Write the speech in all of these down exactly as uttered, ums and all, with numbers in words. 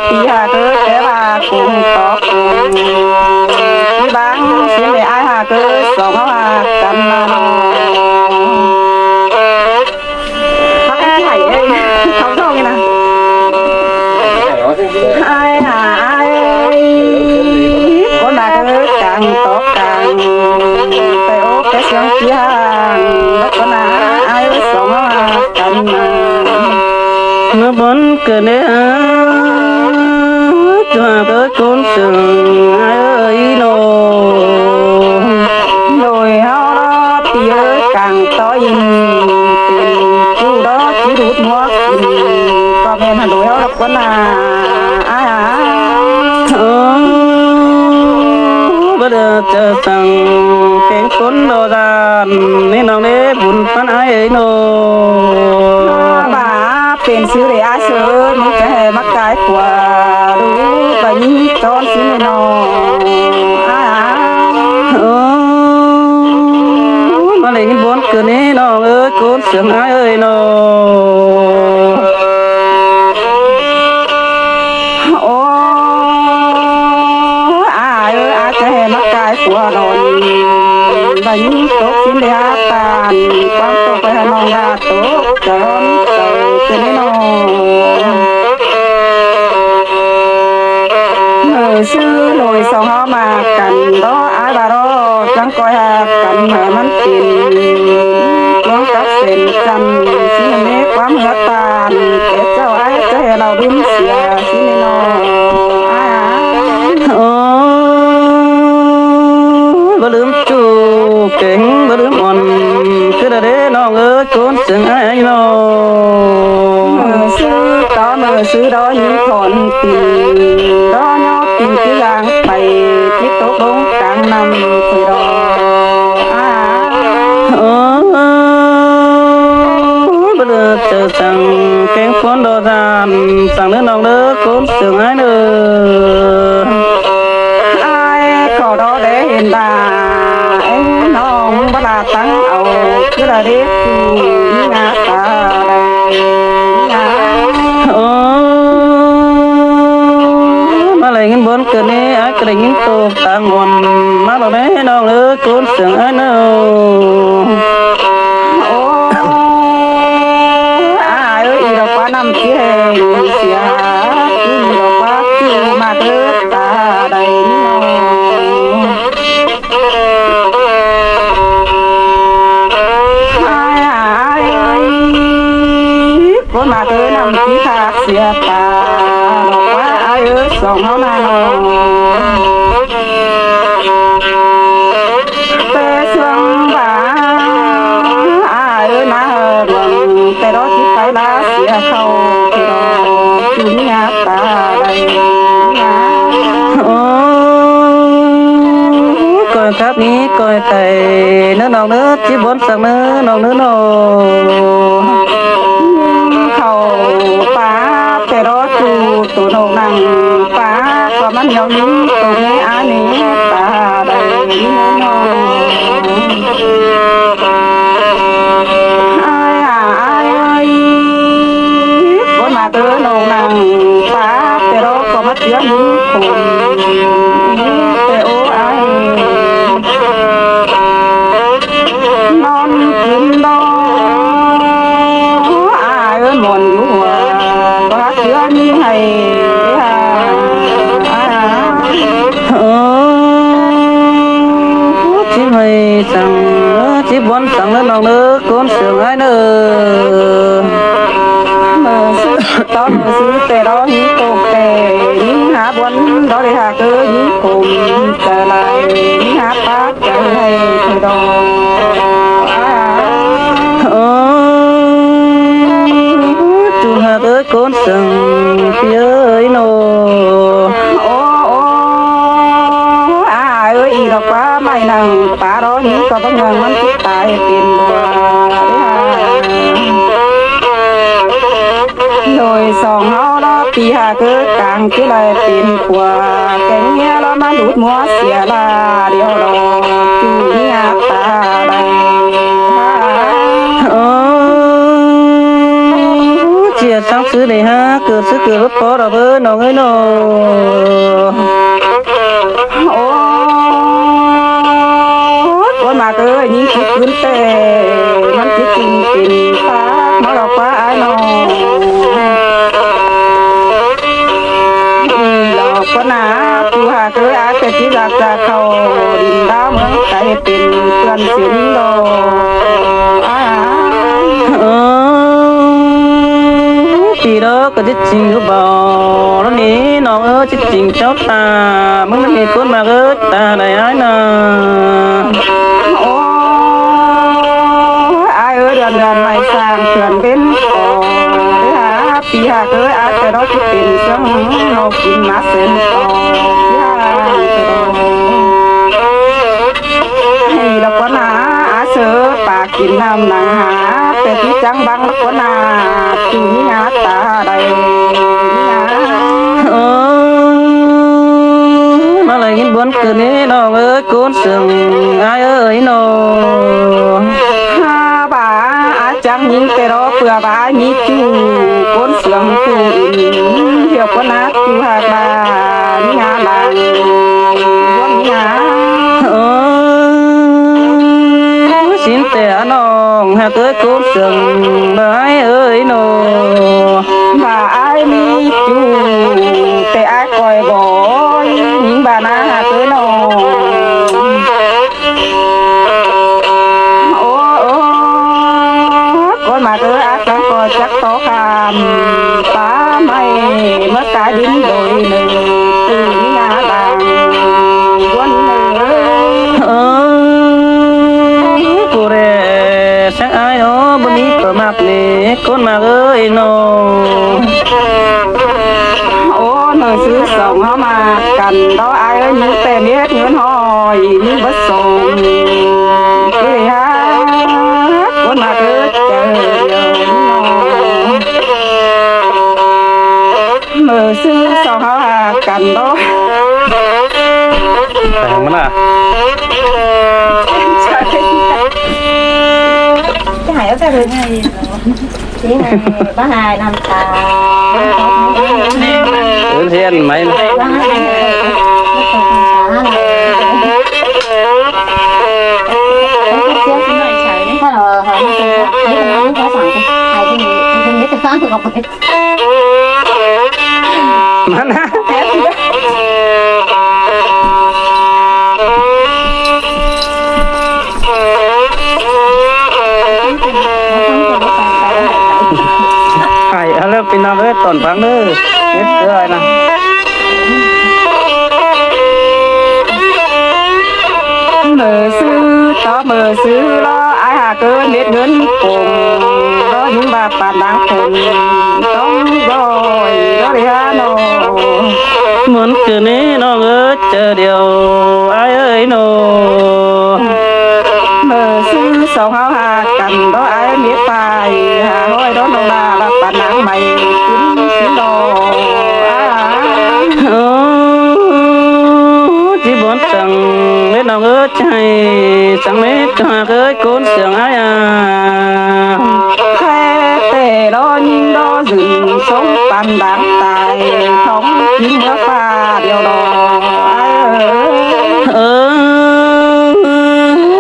pi hák ꞌcứ té ꞌva ꞌcốn tók ꞌcốn. ꞌChi báng ꞌsịn đảy ải hák ꞌcứ song ꞌháu hák căn ꞌna ꞌnọ. Hák ꞌcứ chảy ꞌnị, thong thong ꞌnị ꞌna. Ải hák ải, ꞌcốn ꞌmá ꞌcứ cang tók cang. Té ꞌố té siêng ꞌchí háng, báu ꞌcốn ꞌna ải song ꞌháu hák căn ꞌna. ꞌNa bón ꞌcứ ꞌnị ꞌhá, ꞌchua ꞌcứ ꞌcốn sương ải ơi ꞌnị ꞌnô. ꞌLôi ꞌháu ꞌló pi ới cang tói ꞌnị, pên ꞌchu đó ꞌchí đút muốc ꞌnị, ꞌcọ ꞌmen hả ꞌlôi ꞌháu ꞌló ꞌcốn ꞌna. Ải hák ải. Ơ, báu đảy ꞌchớ săng kéng ꞌcốn đo đan, ꞌnị ꞌnọng đé bun ꞌphắn ải ơi ꞌnô. ꞌVa pên ꞌsứ đảy ải ꞌsớ, ꞌmứng ꞌchớ hê ꞌmá cai khua, đu ꞌva ꞌnhính ꞌchón ꞌsứ ꞌnị ꞌnọ. Ải hák ải. Ơ, ꞌmá đảy ꞌnghín bón ꞌcứ ꞌnị ꞌnọng ơi, ꞌcốn sương ải ơi ꞌnô. Ô, ải ơi, ải ꞌchớ hê ꞌmá cai khua đon, ꞌva ꞌnhính tốc ꞌsịn đảy hák ꞌtan, ꞌquám ꞌtộc ꞌvạy hả ꞌnọng đa tốc, chón, chón, ꞌcứ ꞌnị ꞌnô. ꞌMự ꞌsứ ꞌlôi song ꞌháu ꞌmá căn đó, ải ꞌva đó, chắng ꞌcoi hák căn hả ꞌmắn pên ꞌluống cắp sên căn, ꞌsịn ꞌnị ꞌquám hứa ꞌtan, kẻ chảu ải ꞌchớ hê ꞌlạ ꞌlứm sia, ꞌsịn ꞌnị ꞌnô. Ải hák ải. Ơ, báu ꞌlứm ꞌchu kéng, báu ꞌlứm ón, ꞌcứ đa đé ꞌnọng ơi, ꞌcốn sương ải ơi ꞌnô. ꞌMự ꞌsứ tó, ꞌmự ꞌsứ đó ꞌnhính thỏn tin, đó ꞌnhó tin ꞌchí dáng pay, ꞌchí tốc ꞌlống cang ꞌnặm thôi đó. Ải hák ải. Ơ, báu đảy ꞌchớ săng kéng ꞌcốn đo đan, săng ꞌnị ꞌnọng ơi, ꞌcốn sương ải ơi. Ải khảu đó đé hên đa, ê ꞌnọng báu đa tắng au, ꞌcứ đa đé ꞌchu ꞌnị ꞌnhá ta đa. Ơ, ꞌmá đảy ꞌnghín bón ꞌcứ ꞌnị, ải ꞌcọ đảy ꞌnghín tốc táng ón, ꞌmá ꞌlọ đé ꞌnọng ơi, ꞌcốn sương ải ꞌnô. Ô, ải ơi, ꞌnị ꞌlọ ꞌquá ꞌnặm ꞌchí hên sia, ꞌnị ꞌlọ ꞌquá ꞌchu ꞌmá ꞌcứ ta đảy ꞌnị ꞌnô. Ải ơi, ꞌcốn ꞌmá ꞌcứ ꞌnặm ꞌchí khák sia ta, ꞌlọ ꞌquá ải ơi song ꞌháu ꞌna ꞌnô. Té ꞌsướng ꞌva ải ơi ꞌná hơ đuang, té đó ꞌchí pay ꞌlạ sia khảu, té đó ꞌchu ꞌnhá ta đảy ꞌnhá. Ô, ꞌcoi khắp ꞌnị ꞌcoi tảy ꞌnớ ꞌnọng ꞌnớ, ꞌchí bón săng ꞌnớ ꞌnọng ꞌnớ ꞌnô. Khảu pá, té đó ꞌchu tô nô nẳng pá, ꞌcọ ꞌmắn ꞌnéo ꞌnị tô ꞌnị ải ꞌnị ta đảy ꞌnị ꞌnô. Ải hák ải ơi, ꞌcốn ꞌmá ꞌcứ nô nẳng pá, té đó ꞌcọ ꞌmá ꞌchưa ꞌnị khôn, té ꞌố ải. ꞌNón kin đó, ải ơi, muôn dú hua, ꞌcọ hák ꞌchưa ꞌnị hảư hả. Ơ, ꞌchí hảư săng, ꞌchí bón săng ꞌnớ ꞌnọng ꞌnớ, ꞌcốn sương ải ꞌnớ. ꞌMự ꞌsứ tó, ꞌmự ꞌsứ té đó ꞌnhính tốc té, ꞌnhính hák bón đó đảy hák ꞌcứ ꞌnhính khôn, ꞌchớ lai ꞌnhính hák pák ꞌchớ lai thôi đó. Ơ, ꞌchu hák ơi, ꞌcốn sương pi ơi ꞌnô. Ô, ô, ải ơi, ꞌnị ꞌlọ ꞌquá ꞌmạy nẳng pá đó ꞌnhính ꞌcọ báu ꞌnhắng ꞌmắn ꞌchí tai pên ꞌlụa. ꞌLôi song ꞌháu ꞌló pi hák ꞌcứ cang ꞌchí lai pên khua, kéng ꞌnhá ꞌló ꞌmá đút ꞌmúa sia ꞌlạ, điêu ꞌlọ ꞌchu ꞌnhá ta đảy. Ơ, ꞌchưa ꞌsướng ꞌsứ đảy hák ꞌcọ ꞌsứ ꞌcọ báu ꞌpó đaư ꞌnọng ơi ꞌnớ. Ôi, ꞌcốn ꞌmặc ơi, ꞌnhính ꞌchí ꞌcứn ꞌtẹ, ꞌmắn ꞌchí ꞌchịnh pên ꞌphák ꞌmá ꞌlọ ꞌquá ải ꞌnọng. Ư, ꞌlọ ꞌquá ꞌna, ꞌchu hák ơi, ải ꞌtẹ ꞌchí ꞌdạk ꞌchạ khảu đin đao ꞌmướng cai pên ꞌpươn ꞌsịn đaư. Ải ải. Ơ, pi đaư ꞌcọ ꞌchí ꞌchịnh ꞌcọ báu ꞌnị ꞌnọng ơi, ꞌchí ꞌchịnh chảu ta, ꞌmướng ꞌnị ꞌcốn ꞌmặc ơi, ta đảy ải ꞌna. Ơ, ải ơi, đươn đươn ꞌmạy sang ꞌcươn ꞌvến ꞌcọ, đảy hák ꞌpi hák ơi, ải ꞌtẹ ꞌlọ ꞌchí pên ꞌsướng ꞌnọ kin ꞌmá sên ꞌcọ. Ải ꞌlọ ꞌquá ꞌna, ải ꞌsớ pák kin ꞌnặm nẳng hák, ꞌtẹ ꞌchí chắng băng ꞌlọ ꞌquá ꞌna, ꞌchu ꞌnhính hák ta đảy ꞌnhính hák. Ơ, ꞌmá đảy ꞌnhính bón ꞌcứn ꞌnị ꞌnọng ơi, ꞌcốn sương ải ơi ꞌnọ. Hák ꞌva ải chắng ꞌnhính ꞌtẹ ꞌlọ ꞌpưa ꞌva ꞌnhính ꞌchu, ꞌcốn sương ꞌchu ꞌnhính, ꞌlọ ꞌquá ꞌna ꞌchu hák ꞌva ꞌnhính hák lăng, bón ꞌnhính hák. Ơ, ꞌsịn ꞌtẹ ꞌnọng hák ơi, ꞌcốn sương ải ơi ꞌnọ. ꞌVa ải ꞌmí ꞌchu, ꞌtẹ ải ꞌcoi bói, ꞌnhính ꞌva ꞌna hák ơi ꞌnọ. Ơ, ơ, ꞌcốn ꞌmặc ơi, ải chắng ꞌcoi chắc tó kham, pá ꞌmạy ꞌmá cai đin đôi ꞌnưng, ꞌtứ ꞌnhính hák lăng, bón ꞌnưng. Ơ, pu ꞌlẹ ꞌsướng ải ꞌnọ, báu ꞌmí ꞌcọ ꞌmặc ꞌnị, ꞌcốn ꞌmặc ơi ꞌnọ. Ơ, ꞌmự ꞌsứ song ꞌháu ꞌmặc căn đó ải ơi, ꞌnhính ꞌtẹ mết ꞌngớn ꞌhọi ꞌnhính báu sông. Ê ha, ꞌcốn ꞌmặc ơi, ꞌchớ điêu ꞌnọ. ꞌMự ꞌsứ song ꞌháu ꞌmặc căn đó. Phải không ạ? Chứ hãy có cái gì. Chính là bác hai năm sáu. Ướn hiên mấy. Bác hai năm sáu là. Có là họ không có sẵn. Hai cái gì, không biết cái khác không. Mana? Hãy, alo, pin nào với tổn vắng nữa. Hết rồi nè. ꞌMự ꞌsứ tó ꞌmự ꞌsứ lo, ải ꞌhặc ơi, mết ꞌngớn pông, lo ꞌnhính ꞌva pán đang phôn, tóng ꞌgọi, lo đi ha ꞌnọ. Bón ꞌcứn ꞌnị ꞌnọng ơi, ꞌchớ điêu ải ơi ꞌnọ. ꞌMự ꞌsứ song ꞌháu ꞌhặc căn đó ải mết phải, hả ꞌhọi đó ꞌnọng là, là pán đang mảy, ꞌcứn ꞌsứ lo. Ơ, ꞌchí bón săng ꞌmết ꞌnọng ơi, ꞌchí hảư săng ꞌmết ꞌchọ ꞌhặc ơi, ꞌcốn sương ải à. Khe ꞌtẹ lo ꞌnhính lo dưn sống pán đang tai, thong ꞌchí ꞌmứa ꞌphạ điêu lo. Ơ,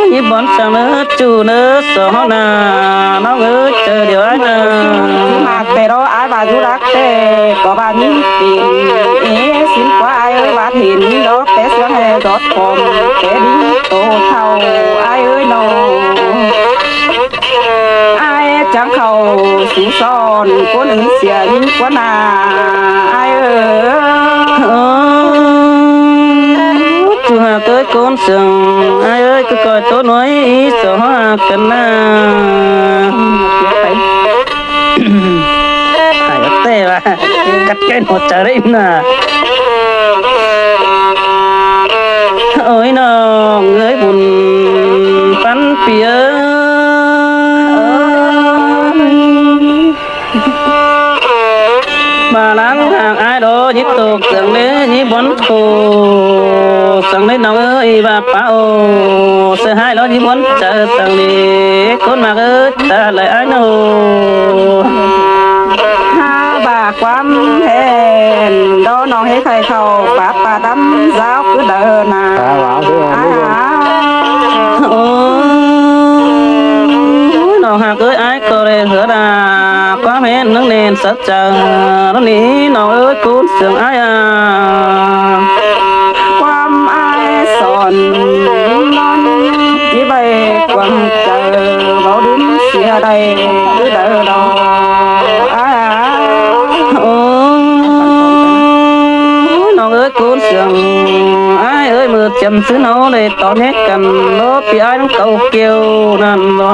ꞌnhính bón săng ꞌnớ, ꞌchu ꞌnớ, song ꞌháu nả, ꞌnọng ơi, ꞌchớ điêu ải nả. ꞌMặc ꞌtẹ lo ải ꞌva dú đắc ꞌtẹ, ꞌcọ ꞌva ꞌnhính pên, ê, ꞌsịn ꞌquá ải ơi, ꞌva hên ꞌnhính lo ꞌtẹ sương ꞌhẹ dọt khom, ꞌtẹ đi tô thảu ải ơi ꞌnọ. Ải chắng khảu sú son, ꞌcốn ứn sia ꞌnhính ꞌquá nả, ải ơi. Ơ, ꞌchu ꞌhặc ơi, ꞌcốn sương ải ơi, ꞌcọ ꞌcoi ꞌtố ꞌnọi ꞌí so ꞌhặc căn nả. Hảư ꞌtẹ ꞌva cắt cái ꞌnọ ꞌchớ đảy nả. Ôi ꞌnọng ơi, bun ꞌpắn ꞌpi ơi. Ba lăng hăng ải đó, ꞌnhính tô sương ꞌnị, ꞌnhính bón khổ sương ꞌnị ꞌnọng ơi, ꞌva páo ꞌsớ ải đó, ꞌnhính bón chaư sương ꞌnị, ꞌcốn ꞌmặc ơi, ta đảy ải ꞌnọ. ꞌquám hên đó ꞌnọng ꞌhế khay khảu pák pá đăm dáo cứ đaư nả. Ái à. Ôi, ꞌnọng ꞌhặc ới, ái ꞌcọ đảy ꞌhứa đa ꞌquám hên ꞌnưng nên sắt chaư. Đó ꞌnị ꞌnọng ới, ꞌcốn sương ái à. ꞌQuám ái son ꞌnón ꞌchí ꞌvạy ꞌquám chaư báu đứm sia đảy cứ đaư đaư. Ái à. Ôi, ꞌnọng ới, ꞌcốn sương ái ới, ꞌmự chăm ꞌsứ ꞌháu đảy tó ꞌnhá căn lỏ ꞌpi ái ꞌnưng cáu kiêu ꞌnặn ꞌva.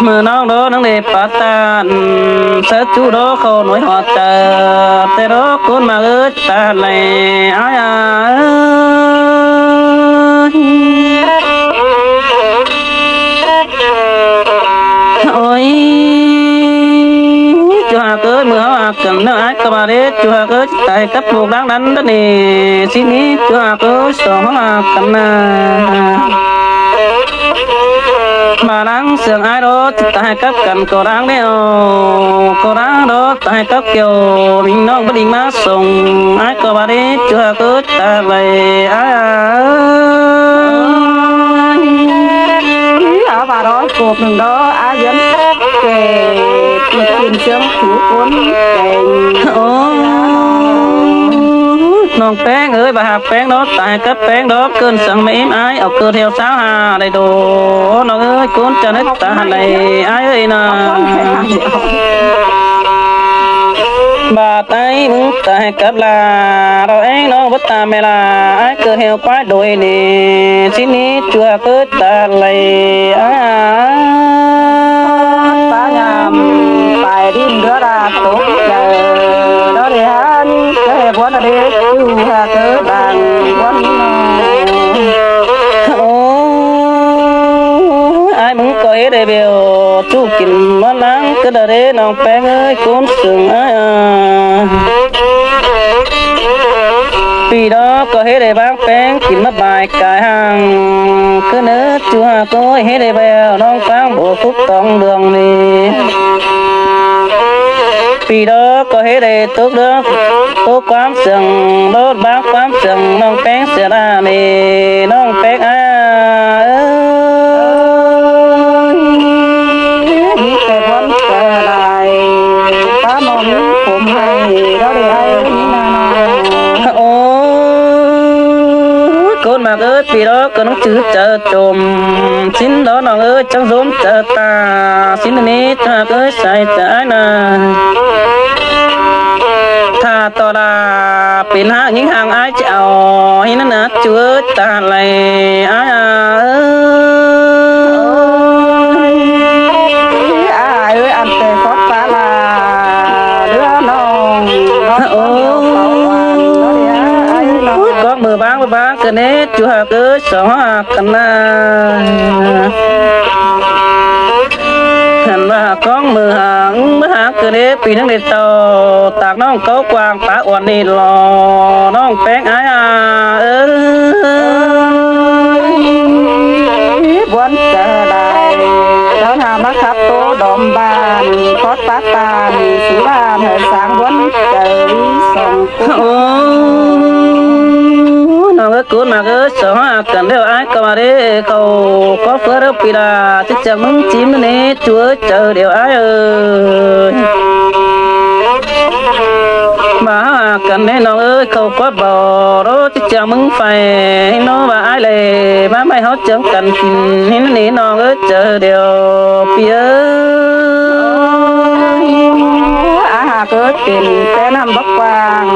ꞌMự ꞌnọng đó ꞌnưng đảy pá ꞌtan sáư ꞌchu đó khảu nối ꞌhọt chaư, té đó ꞌcốn ꞌmặc ới, ta lay ái à. Ôi, ꞌchu ꞌhặc ới, ꞌmự ꞌháu ꞌhặc căn ꞌnớ ái ꞌcọ ꞌva đé, ꞌchu ꞌhặc ới, ta hảư cắp ꞌpộ đáng đắn đó ꞌnị, ꞌsịn ꞌnị ꞌchu ꞌhặc ới, song ꞌháu ꞌhặc căn ꞌnớ. ꞌVa ꞌnáng sương ái đó, ta hảư cắp căn ꞌcọ đáng đé, ꞌcọ đáng đó, ta hảư cắp kiêu, ꞌmính ꞌnọng báu đinh ꞌmá sông, ái ꞌcọ ꞌva đé, ꞌchu ꞌhặc ới, ta lay ái à. Ái à, ꞌva đó cộp ꞌnưng đó, ái dán kẻ tuyệt tình sương thú ꞌcốn kẻng. Ôi, ꞌnọng ꞌpéng ới, ꞌva ꞌhặc ꞌpéng đó, ta hảư cắp ꞌpéng đó, ꞌcợn săng ꞌmá ím ái, au ꞌcợn heo sáo ha đảy đô. Ôi, ꞌnọng ới, ꞌcốn chaư ꞌnớ, ta hảư đảy ái ới nả. ꞌVa ꞌTáy ꞌmứng ta hảư cắp la, đó ꞌéng ꞌnọng báu ta ꞌme la, ái ꞌcợn heo ꞌquái đôi ꞌnị, ꞌsịn ꞌnị ꞌchu ꞌhặc ới, ta lay ái à. Ta nhẳm pay đin đứa đa tốc chaư, đó đé hăn, ꞌchớ hê buôn đé ꞌchu ꞌhặc ới, đang buôn ꞌnọ. Ôi, ái ꞌmứng ꞌcọ hết đảy bẻo ꞌchu kin ꞌmá ꞌnáng ꞌcọ đaư đé, ꞌnọng ꞌpéng ới, ꞌcốn sương ái à. ꞌPi đó ꞌcọ hết đảy ꞌváng ꞌpéng kin ꞌmá bai cai hang, ꞌcọ ꞌnớ ꞌchu ꞌhặc ới, hết đảy bẻo ꞌnọng ꞌphắng bổ túc tong đường ꞌnị. ꞌPi đó ꞌcọ hết đảy tốc đó, tốc ꞌquám sương, đốt ꞌváng ꞌquám sương ꞌnọng ꞌpéng sia đa ꞌnị, ꞌnọng ꞌpéng ái à. Ơi, ꞌmí ꞌtẹ buôn chaư lai, ta ꞌmá ꞌmí khôm hảư, đó đé ái ới ꞌnị nả. Ôi, ꞌcốn ꞌmặc ới, ꞌpi đó ꞌcọ ꞌnưng chứ chaư chôm, ꞌsịn đó ꞌnọng ới, chắng dốm chaư ta, ꞌsịn ꞌnị ꞌchu ꞌhặc ới, sai chaư ái nả. Thả ꞌtọ đa pên ꞌhặc ꞌnhính hang ái ꞌchí au, ꞌhí ꞌnặn nả, ꞌchu ới, ta lay ái à. Ơi, ái ới, ăn ꞌtẹ phót pá la, đứa ꞌnọng, ꞌnọng ꞌcóng heo cáu ăn, đó đé ái ới nả. Ôi, ꞌcóng ꞌmự ꞌváng, ꞌváng ꞌcọ ꞌnê, ꞌchu ꞌhặc ới, song ꞌhặc căn nả. Hẳn ꞌva ꞌcóng ꞌmự hăng, ꞌmự hăng ꞌcọ ꞌnê, ꞌpi ꞌnưng đảy tảu, tắc ꞌnọng cáu quảng pá uôn ꞌnị lo, ꞌnọng ꞌpéng ái à. Ơi, buôn chaư lai, đó ꞌnạ ꞌmá khắp ꞌtố đom ban, phót pá tan, sú ban, hảư sáng buôn chaư ꞌlí song. Ôi, ꞌnọng ới, ꞌcốn ꞌmặc ới, song ꞌhặc căn đẻo ái ꞌcọ ꞌva đé, khảu ꞌcọ ꞌphớt ꞌlẹo ꞌpi đa, ꞌchí chắng ꞌmứng chím ꞌnị, ꞌchu ới, chaư điêu ái ơi. ꞌVa ꞌhặc căn ꞌnê ꞌnọng ới, khảu ꞌcọ báu đảy ꞌchí chắng ꞌmứng phay, ꞌnọng ꞌva ái lê, ꞌmá ꞌmạy ꞌháu chắng căn kin, ꞌnị ꞌnọng ới, chaư điêu ꞌpi ới. Ái ꞌhặc ới, pên ꞌtẹ ꞌnặm báu quảng,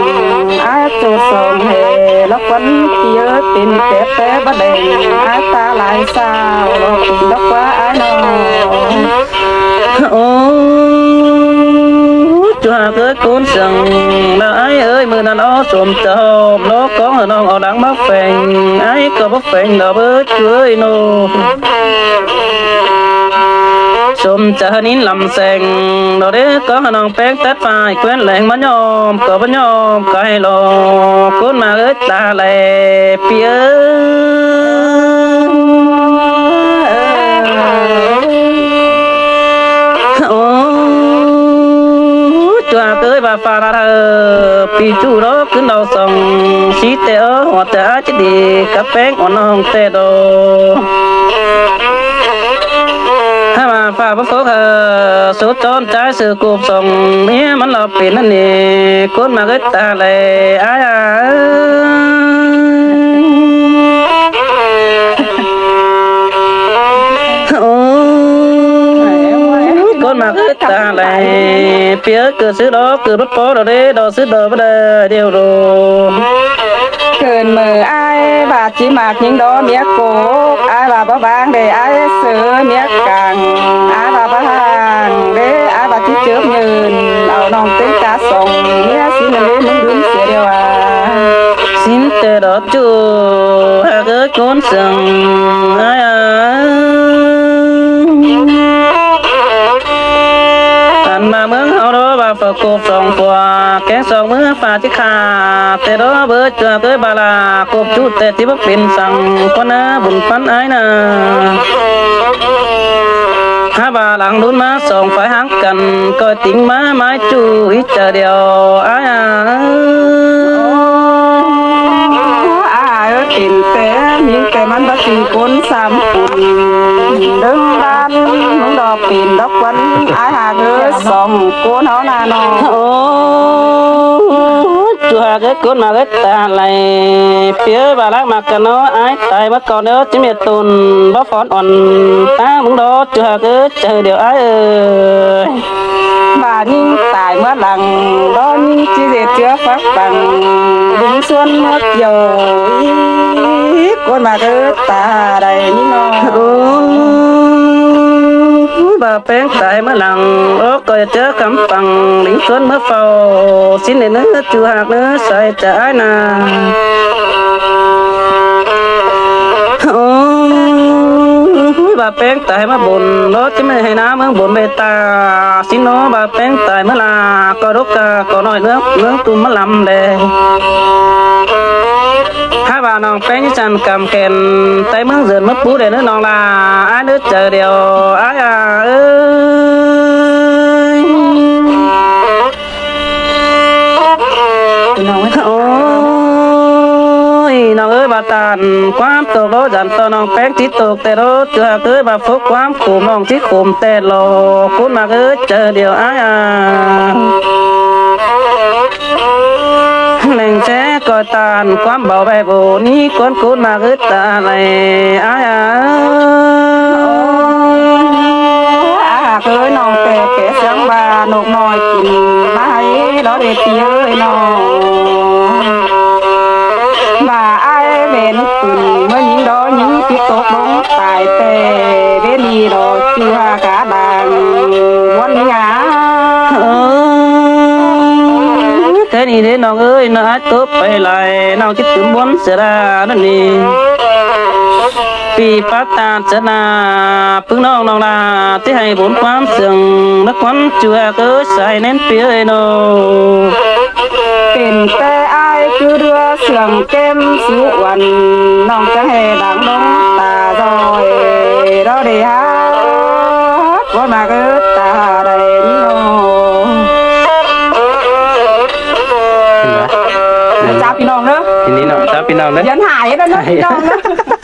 ái ꞌchu song hê lốc quán ꞌpi ới, pên ꞌtẹ ꞌtẹ báu đeng, ái ta lai sao, lốc pên lốc ꞌquá ái ꞌnọ. Ôi, ꞌchu ꞌhặc ới, ꞌcốn sương, ꞌnạ ái ới, ꞌmự ꞌnặn ók sôm chaư ꞌhọp, lốc ꞌcóng hảư ꞌnọng au đắng báu pheng, ái ꞌcọ báu pheng đaư báu ꞌchu ới ꞌnọ. Sôm chaư ꞌhư ꞌnịn lăm seng, đaư đé ꞌcóng hảư ꞌnọng ꞌpéng tắt phải, ꞌquiến leng báu ꞌnhọm, ꞌcọ báu ꞌnhọm, ꞌcọ hảư lo, ꞌcốn ꞌmặc ới, ta lai ꞌpi ới. Ôi. ꞌChua ꞌcới ꞌva ꞌphạ ꞌlạ ꞌhơ, pi ꞌchu đó ꞌcứn đaư song, sí ꞌtẹ ók ꞌhọt ꞌtẹ ải ꞌchí đi, cắp ꞌpéng ꞌhọt ꞌnọng ꞌtẹ đó. Hák ꞌva ꞌphạ báu phốc ꞌhơ, số ꞌchọn ꞌchái sư cộp song, ꞌmía ꞌmắn ꞌlạ pên ꞌnặn ꞌnị, ꞌcốn ꞌmặc ꞌcới ta lai, ải à. Ôi, ꞌcốn ꞌmặc ꞌcới ta lai, pi ꞌcứ sư đó, ꞌcứ báu ꞌpo đó đé, đó sư đó báu đảy điêu đô. ꞌCợn ꞌmự ải ꞌva ꞌchí ꞌmặc ꞌnhính đó ꞌmía cốc, ải ꞌva báu ꞌváng đé, ải sư ꞌmía cang, ải ꞌva báu ꞌváng đé, ải ꞌva ꞌchí chớp nhơn, au ꞌnọng ꞌtếng cá song, ꞌmía sính ꞌnặn đé ꞌmứng đun sia điêu à. Sính ꞌtẹ đó ꞌchu, hák ꞌcới ꞌcốn sương, ải à. Ăn ꞌmá ꞌmướng ꞌháu đó ꞌva ꞌphạ cộp song ꞌpua, kéng song ꞌmứa ꞌphạ ꞌchí khả, ꞌtẹ đó báu ꞌchua ꞌcới ꞌva ꞌlạ, cộp ꞌchu ꞌtẹ ꞌchí báu pên săng, ꞌcốn ꞌnớ bun ꞌphắn ải ꞌnớ. Hák ꞌva lăng đun ꞌmá song phải háng căn, ꞌcoi tỉng ꞌmá ꞌmái ꞌchu í chaư điêu, ải à. Ải à ꞌới, pên ꞌtẹ ꞌnhính ꞌtẹ ꞌmắn báu ꞌchư ꞌcốn sam cun, đơng ꞌlán ꞌmướng đó pên đốc ꞌquắn, ải ꞌhặc ꞌcới, song ꞌcốn ꞌháu ꞌnặn ꞌnọ. Ôi, ꞌchu ꞌhặc ꞌcới, ꞌcốn ꞌmặc ꞌcới ta lai, pi ꞌcới ꞌva lắc ꞌmặc căn ꞌnớ, ải tai ꞌmá ꞌcọ ꞌnớ, ꞌchí ꞌmía tôn báu phón ỏn, ta ꞌmướng đó ꞌchu ꞌhặc ꞌcới, chaư điêu ải ơi. ꞌVa ꞌnhính tai ꞌmá lăng, đó ꞌnhính ꞌchí ꞌdệt ꞌchứa phák păng, đính ꞌsuôn ꞌmá kiêu, í, ꞌcốn ꞌmặc ꞌcới ta lai ꞌnị ꞌnọ. Ôi, ꞌva ꞌpéng tai ꞌmá lăng, ók ꞌcoi ꞌchứa khắm păng, đính ꞌsuôn ꞌmá phau, sính ꞌnị ꞌnớ ꞌchu ꞌhặc ꞌnớ sai chaư ải ꞌnớ. Ôi, ꞌva ꞌpéng tai ꞌmá bôn, đó ꞌchí ꞌmá hảư ꞌná ꞌmướng bôn bê ta, sính ꞌnớ ꞌva ꞌpéng tai ꞌmá ꞌlạ, ꞌcọ đốc ca, ꞌcọ ꞌnọi ꞌnớ, ꞌmướng ꞌtôm ꞌmá lăm đé. Hák ꞌva ꞌnọng ꞌpéng ꞌchí chăn căm khen, tai ꞌmướng dươn ꞌmá pú đé ꞌnớ ꞌnọng ꞌlạ, ải ꞌnớ chaư điêu, ải à ới. Ôi, ꞌnọng ꞌcới, ꞌva ꞌtan ꞌquám tốc đó dản ꞌto ꞌnọng ꞌpéng ꞌchí tốc ꞌtẹ đó, ꞌchu ꞌhặc ꞌcới, ꞌva phốc ꞌquám khôm ꞌnọng ꞌchí khôm ꞌtẹ lo, ꞌcốn ꞌmặc ꞌcới, chaư điêu ải à. Leng ché ꞌcoi ꞌtan ꞌquám báu ꞌvạy bô ꞌnị, ꞌcốn ꞌcốn ꞌmặc ꞌcới ta lai, ải à. Ải ꞌhặc ꞌcới, ꞌnọng ꞌtẹ kẻ sướng ꞌva ꞌnộc ꞌnọi kin ꞌmá ꞌhại đó đé ꞌpi ꞌcới ꞌnọ. ꞌVa ải ꞌvén pưn ꞌmá ꞌnhính đó ꞌnhính ꞌchí tốc đống tai ꞌtẹ, ꞌvén ꞌnị đó ꞌchu ꞌhặc cá đang ꞌmuôn ꞌnị à. Ơ, ꞌtẹ ꞌnị đé ꞌnọng ới, ꞌnọng ải tốc pay lai, ꞌnọng ꞌchí tứm ꞌmuôn sia đa ꞌnặn ꞌnị. ꞌPi pák ꞌtan sia đa, ꞌpứng ꞌnọng ꞌnọng ꞌlạ, ꞌchí hảư bôn ꞌquám sương, ꞌlẹo ꞌquám ꞌchu ꞌhặc ꞌcới sai ꞌnén ꞌpi ꞌcới ꞌnọ. Pên ꞌtẹ ải cứ đứa sương kém sú uôn, ꞌnọng chắng hê đang đống ta ꞌdội, đó đé hák, ꞌcốn ꞌmặc ꞌcới ta đảy ꞌnị ꞌnọ. Chào ꞌpi ꞌnọng ꞌnớ. Ꞌnị ꞌnọng, chào ꞌpi ꞌnọng ꞌnớ. Dán hảư ꞌnớ ꞌpi ꞌnọng ꞌnớ.